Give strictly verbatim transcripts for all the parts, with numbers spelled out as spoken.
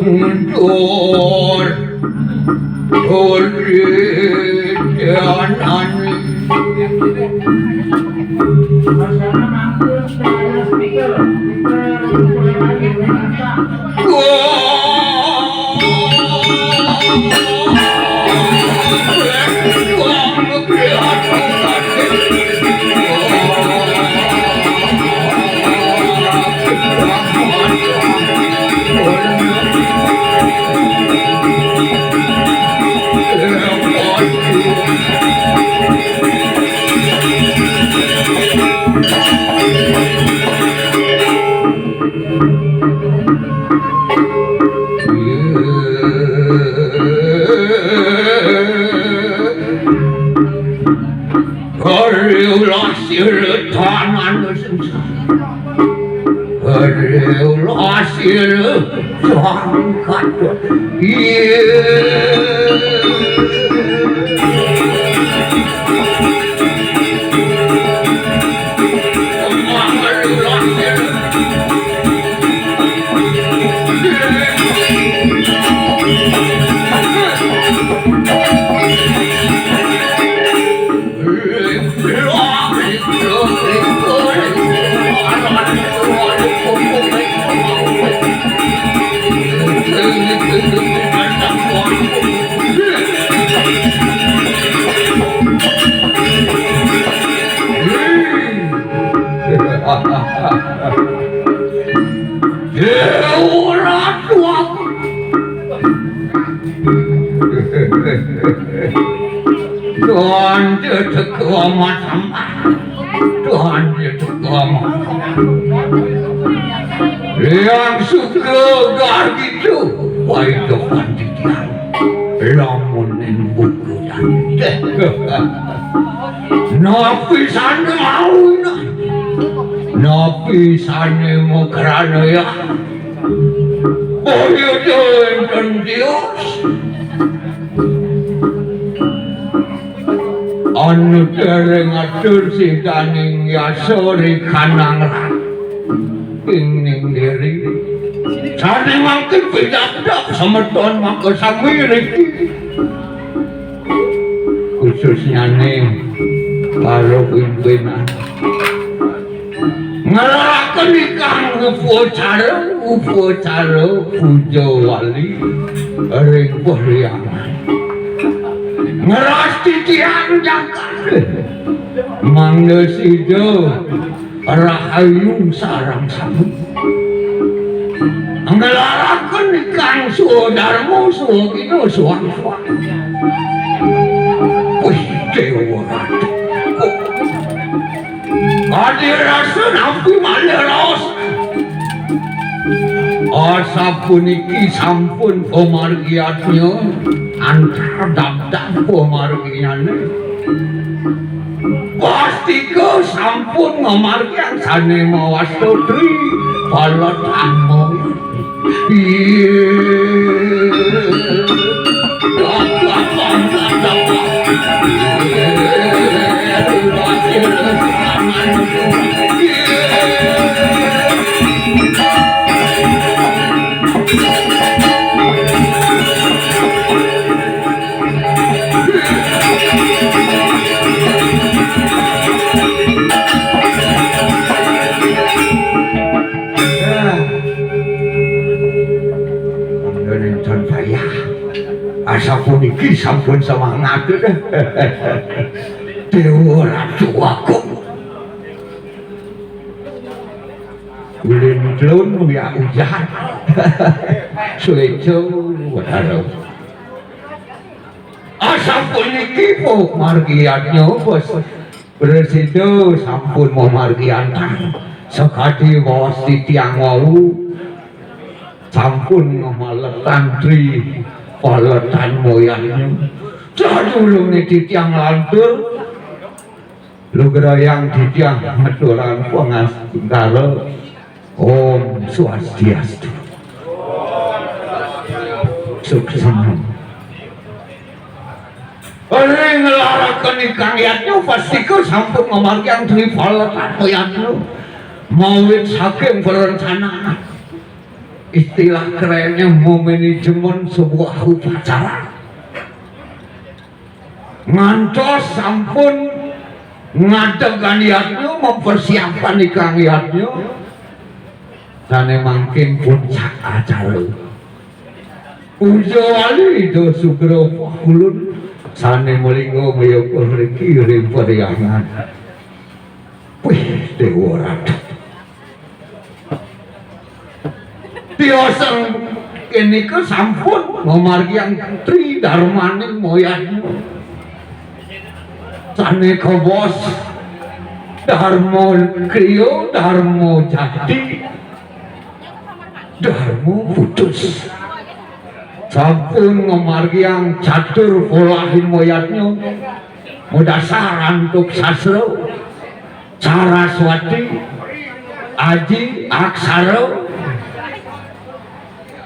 Mundur. Ora janan. Hariulah sira tangan sengsara. Hariulah sira sangkat. Iya. Ora tuaku. Tuhan dia teka masambar. Tuhan dia teka masambar. Yang suka gargi tu, wai depan titian. Lamun ning buku dan. Napi sane mau, nah? Napi sane mau kerana ya? Boyo enten Dios. Anu dereng atur sidaning yasa ri kanang rat. Ing ning diri. Sane mangkin pidabdab semeton mangka sami riki. Khususnyane para pimpinan. Nglakoni kang upacara, upacara puja wali ring Parhyangan. Ngrastitiang jagat. Mangda sida rahayu sareng sami. Nggelaraken ikang swadarma swagina suang-suang. Wih, Dewa Ratu. Adi rasa nampi malih raos. Asapuniki sampun pamargiyatnya antar daptar pamargiyane. Pastika sampun ngamargiang sane mawasta tri palatama. Mangda nenten payah. Asapuniki sampun semangat. Déwa Ratu Agung. Ulin tlun ya ujan. Suéca wedara. Asapuniki pamargi yadnya, Bos. Presida sampun mamargi antang sakadi waos titiang wau. Sampun ngamaletan tri paletan moyadnya. Sadurunge titiang lantur, lugrayang titiang ngaturang pangastungkara. Om Swastiastu. Suksma. Ring laraken ingkang yadnya pastika sampun mamargiang tri paletan yadnya. Mawit saking perencanaan, istilah kerennya memanajemen sebuah upacara. Ngantos sampun ngadegan yadnya, mempersiapkan ingkang yadnya, sane mangkin puncak acara. Puja wali Ida Sugra Pakulun sane malingga mayaga mriki ring parhyangan. Wih, Dewa Ratu. Tiosan kenika sampun mamargiang tri darmaning moyadnya. Sane kebos Darma Kriya, Darma Jati, Darma Putus. Sampun ngamargiang catur polahing moyadnya madasar antuk sastra. Saraswati, Aji, Aksara,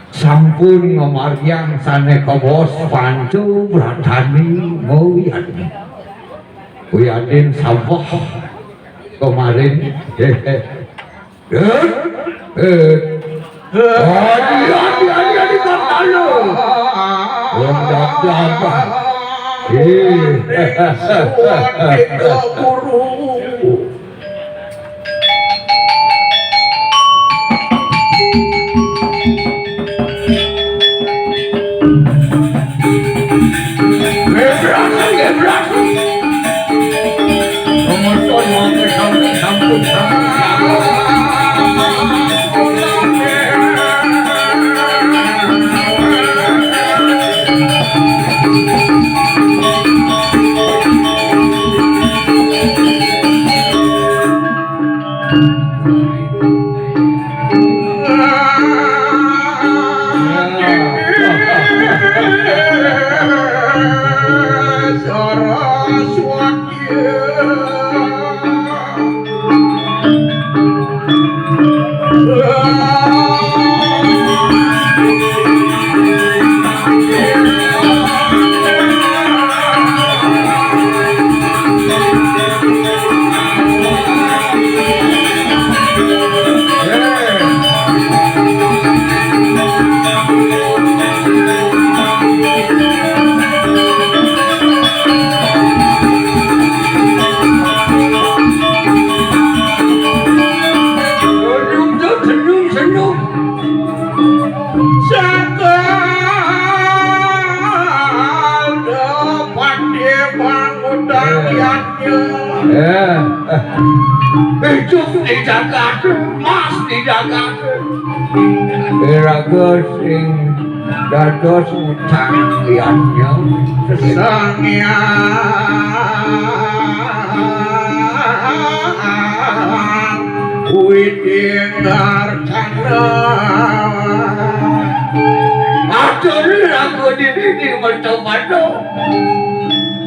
sampun ngamargiang sane kebos panca bratani moyadnya. Wiadin sampah kemarin. Eh, eh. Eh, eh. Adi, adi, adi, adi, Kartalo. Wong dagang. Eh. Suwandika Guru. Gebrak, gebrak. Penonton mau ke samping, samping, samping. Senyum, senyum, senyum. Sakal dapat di bangun dan yadnya. Ya. Hidup di jagat, emas di jagat. Iraga sing dados utang liannya. Sang Hyang Widhi Ngarcana. Atur iraga dini mercapada.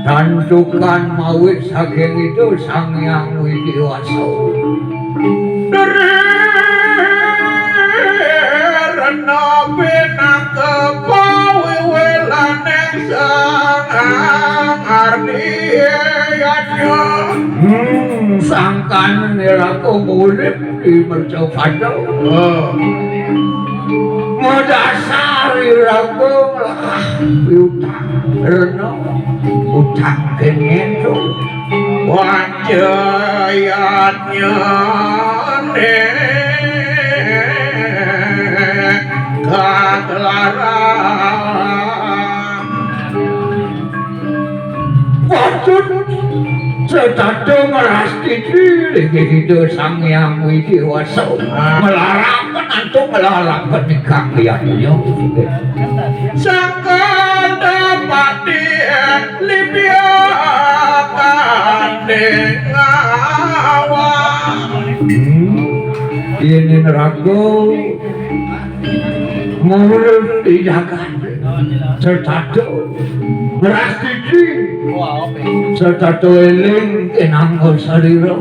Santukan mawit saking itu Sang Hyang Widhi Wasa. Rena pinaka pawiwilaning Sang Ardi Yadnya. Hmm, sangkan iraga urip di mercapada. Oh. Madasar iraga nglakah piutang rena, utang kene to. Wajayatnyane kagelaran. Patut Setata ngrastiti ring Ida Sang Hyang Widhi Wasa. Ah. Nglaraken antuk nglaraken ingkang liyannya. Sakadapati libyakaning awak. Hmm. Yéning raga ngurus di jagat. Setata ngrastiti. Setata éling pinangka sarira.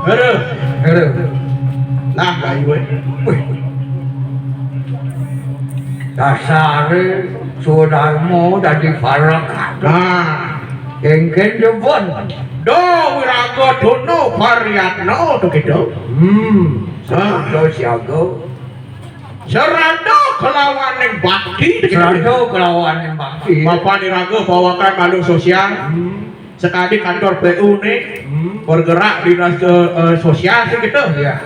Hero. Hero. Nah, Bayu, eh. Wih. Dasare Swadarma dadi parekan. Nah. Kéngkén jebon. Do Wiraga Dona Paryatna to kita. Hmm. Ah. Sarada siaga. Sarada kelawaning bakti to kita. Sarada kelawaning bakti. Bapak niraga pawakan makhluk sosial. Hmm. Sekadi kantor P U nih. Hmm. Bergerak dinas, eh, eh, sosial sih kita. Iya.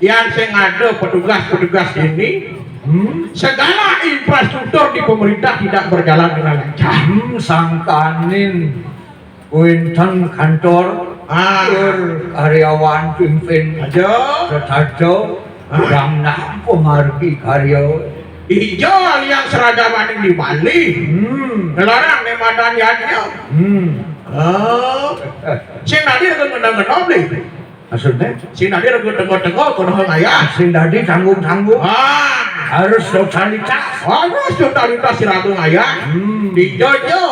Yang sing ada petugas-petugas ini, hmm, segala infrastruktur di pemerintah tidak berjalan dengan lancar. Hmm, sangkaning wénten kantor, ah, tur karyawan pimpin. Aja. Setata, ah, ndang napa margi karya. Iya, yang seragaman di Bali. Hmm. Ngelarang nih madan yadnya. Hmm. Oh. Sing tadi dengan ngena-ngena beli. Maksudnya? Sing dadi regu tenggo-tenggo kono ngayah. Sing dadi tanggung-tanggung. Ah. Harus totalitas. Harus totalitas si ragu ngayah. Hmm. Dijojo.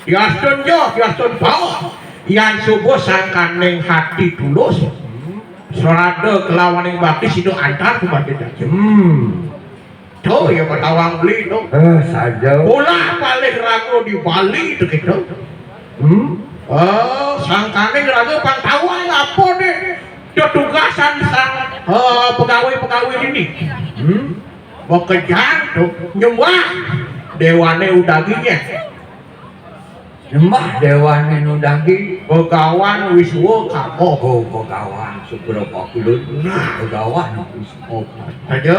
Diastun jo, diastun pao. Yan subuh sangkaning hati tulus. Serada kelawaning bakti sida antar ku Banda Jaja. Hmm. Tuh, ya, Patawang beli tuh. Eh, saja. Bola paling ragu di Bali tuh gitu. Hmm? Oh, sangkane ragu pang tawang apa nih? Tetugasan sang, eh, pegawai-pegawai ini. Hmm? Mau kejar tuh, nyembah. Dewane udaginya. Nyembah dewane nudagi. Begawan Wiswa Karma. Oh, Begawan Sugro Pakulun. Nah. Begawan Wiswa Karma. Aja.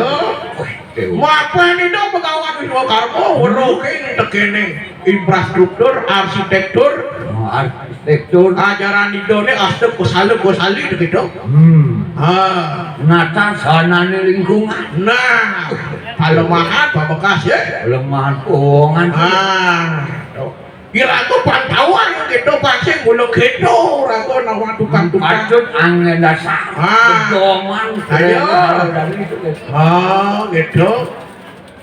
Wah, dewa. Mapan itu Begawan Wiswa Karma, weruh ing tekene infrastruktur, arsitektur. Oh, arsitektur. Ajaran idone astep kusale kusali begitu. Hmm. Ah. Nata sanane lingkungan. Nah, kelemahan Pak Bekas ya. Kelemahan keuangan. Ah. Iraga pantauan gitu, pasti mula gitu, raga nawang tukang-tukang. Patut angin dasar. Ah. Pedoman. Ayo. Dari itu. Ah, gitu.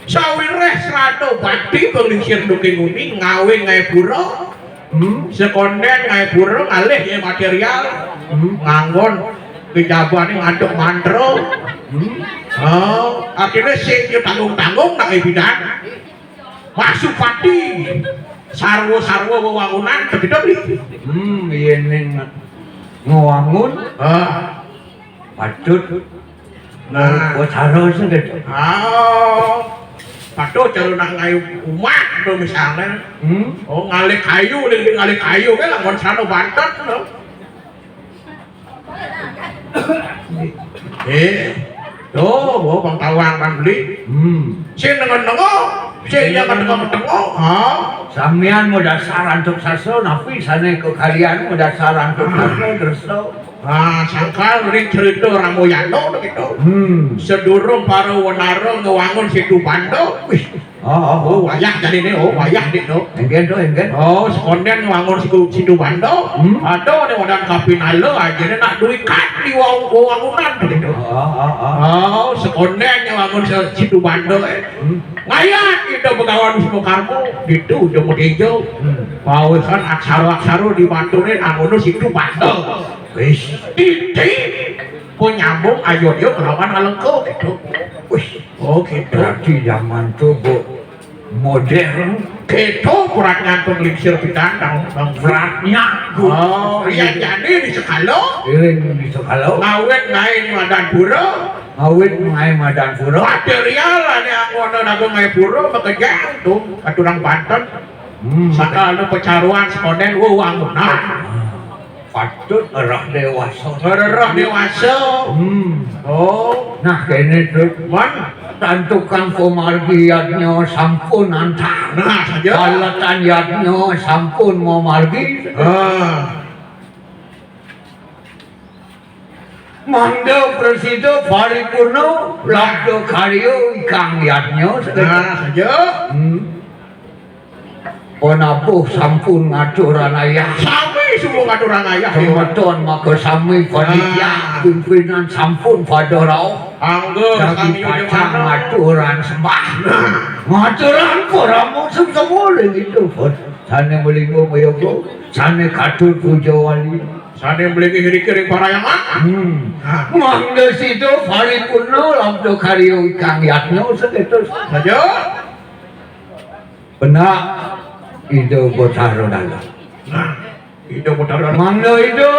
Sawireh srada bakti penglingsir duke nguni ngawe ngae pura. Hmm. Sekonden ngae pura ngalih ya material. Hmm. Nganggon kejabane ngaduk mantra. Hmm. Oh, artine sing ya tanggung-tanggung nak bidan. Pasupati, sarwa-sarwa wewangunan, begitu, Bli? Hmm, yen ning ngewangun, ah, patut. Nah. Wacana sing gitu. Ah, patut cara nak ngai umah tuh misalnya. Hmm? Oh, ngalih kayu, ning ngalih kayu kan lamun sana Banten tuh. Eh, tuh, bawa pang tawang pang beli. Hmm. Sing nengo-nengo, sing ya ketengok-ketengok, ha? Samian mau dasar antuk sastra, napi sana ke kalian mau dasar antuk sastra, terus. Ah, sangkal ring cerita Ramoyana gitu. Hmm. Sedurung para wenara ngewangun situ Banda, wih, Oh, oh, oh, wayah jani né, oh, wayah dik to. Énggén to, énggén. Oh, sekondén wangun siku, situ banda. Hmm. Ada né wadan kapinala, ajané nak duikan di wau-, wangunan to. Oh, oh, oh. Oh, sekondén wangun si-, situ banda, eh. Hmm. Ngayat kita Begawan Wisnu Karma, gitu, jemut ijo. Hmm. Pawisan aksara-aksara di batuné, angono situ banda. Wis. Titik penyambung Ayodya kelawan Alengka, gitu. Wis. Oh, gitu. Berarti zaman to, Bu, modern. Gitu, pradnyan to nglingsir pidan, Bang, Bang. Pradnyan, Bu. Oh, iya, jani di sekala. Iring di sekala. Ngawit ngaé madan pura. Ngawit ngaé madan pura. Material ané anggona naga ngaé pura, makejang to, aturang banten. Hmm. Sakala pacaruan sekondén, wewangunan. Ah. Patut éra déwasa. Éra déwasa. Hmm. Oh. Nah, kéné to. Man. Santukan pamargi yadnya sampun antar. Nah, saja. Kalatan yadnya sampun mamargi. Ah. Mangda prasida paripurna labda karya ikang yadnya. Nah, saja. Hmm. Panabuh sampun ngaturang ayah. Sami suba ngaturang ayah, ya. Semeton maka sami panitia. Ah. Pimpinan sampun pada rauh. Angga. Dadi sami pacang ngaturang sembah. Nah. Ngaturang parama suksma ring Ida Bhot. Sané malingga mayaga, sané katur puja wali. Sané mligi iriki ring parahyangan. Hmm. Ah. Mangda sida paripurna labda karya ikang yadnya sakéto. Saja. Benak Ida Betara Dalem. Nah, Ida Betara Dalem. Mangda Ida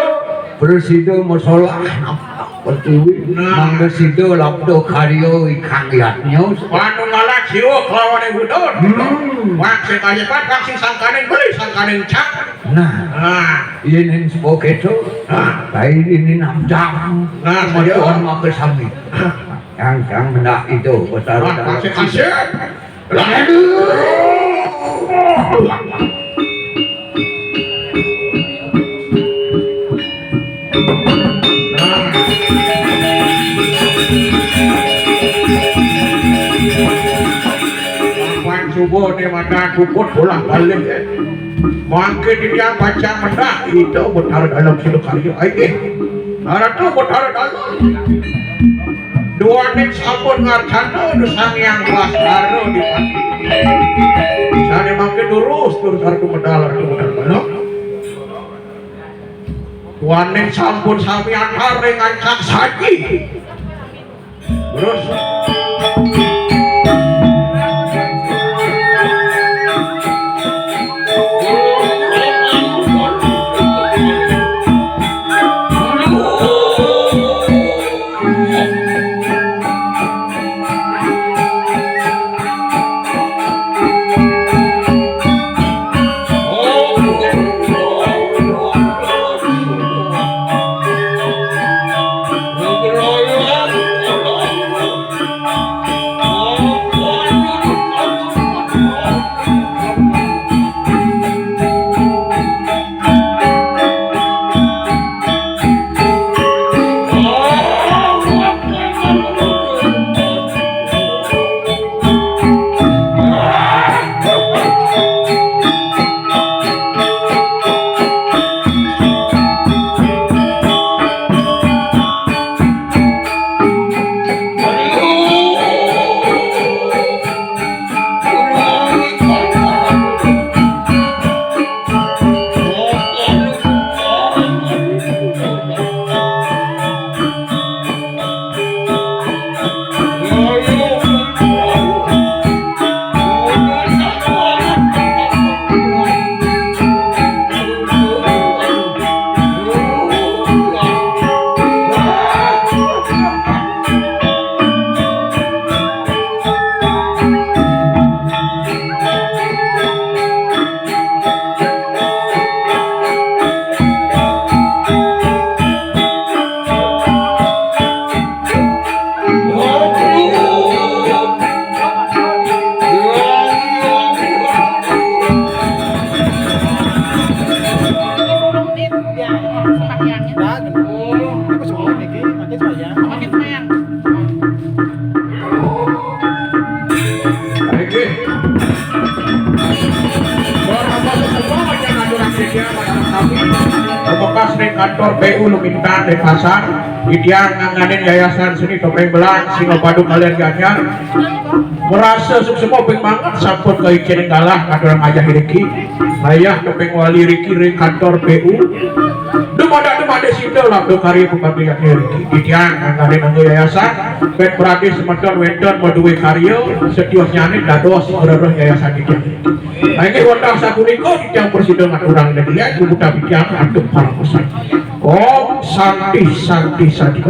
prasida masolah napak pertiwi. Nah. Mangda sida labda karya ikang yadnya. Panunggalan Siwa kelawan Ida. Hmm. Wang sing kalipat, wang sing sangkaning beli, sangkaning cak. Nah. Nah. Yén sing kéto. Nah. Kaé ini namdam. Nah, semeton maka sami. Nah. Yang, yang benak Ida Betara Dalem. Nah, kasih, kasih. Aduh. Lawan suba né mata kuput bolak-balik, eh. Mangkin dia pacang mendak, Ida Betara Dalem sida karya. Ayo, Ratu Betara Dalem. Duaning sampun ngarcana Ida Sang Hyang Baskara Dipati. Sané mangkin durus, durus Ratu medal, Ratu medal. Bener. Duaning sampun sami antar ring ancak saji. Terus. Bekas ring kantor P U Lumintan Denpasar, titiang ngangganin Yayasan Seni Topeng Belang Singapadu kalian Gianyar. Merasa suksma ping banget sampun kaicén galah ngaturang ayah iriki. Ayah Topeng Wali riki ring kantor P U. Dumadak dumadak sida labda karya panggabean iriki. Titiang ngangganin angga yayasan, bén pradi semeton wénten madué karya, setiosnyané dados ngrereh yayasan titiang. Inggih wantah sapunika titiang prasida ngaturang dedelian, puputan titiang antuk para pesan. Om Santi, Santi, Santi.